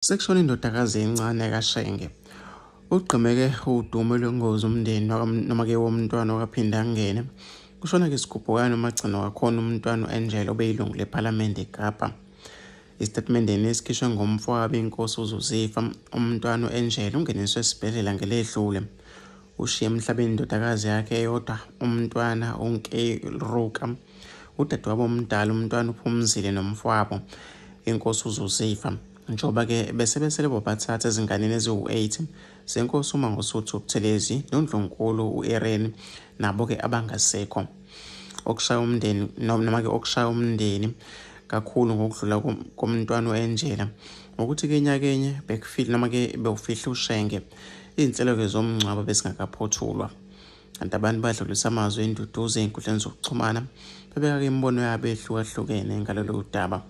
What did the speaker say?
Sekushone indodakazi encane kaShenge. Ugqemeke udumo lwengozi umndeni noma-ke womntwana okaPhindangene. Kushona-ke isigubhukane umagcino wakhona umntwana u-Angel obeyilungu lePhalamende eKapa. Isitatimendeni esikhishwe ngomfowabo inkosi uZuzifa, umntwana u-Angel ungeniswe esibhedlela ngeledlule. Ushiye emhlabeni indodakazi yakhe eyodwa, umntwana uNkeruka, udadewabo omdala umntwana uPhumzile nomfowabo inkosi uZuzifa. Njengoba-ke bese besele bobathathu ezinganeni eziwu-8 zenkosi uMangosuthu Buthelezi noNdlunkulu u-Irene nabo-ke abangasekho. Okushaya umndeni noma-ke okushaya umndeni kakhulu ngokudlula komntwana u-Angela ngokuthi-ke nyakenye bekufile noma-ke bewufihla uShenge izinhlelo-ke zomngcwabo bezingakaphothulwa. Kanti abantu badlulisa amazwi enduduzo ey'nkundleni zokuxhumana bebeka-ke imibono yabo ehlukahlukene ngalolu daba.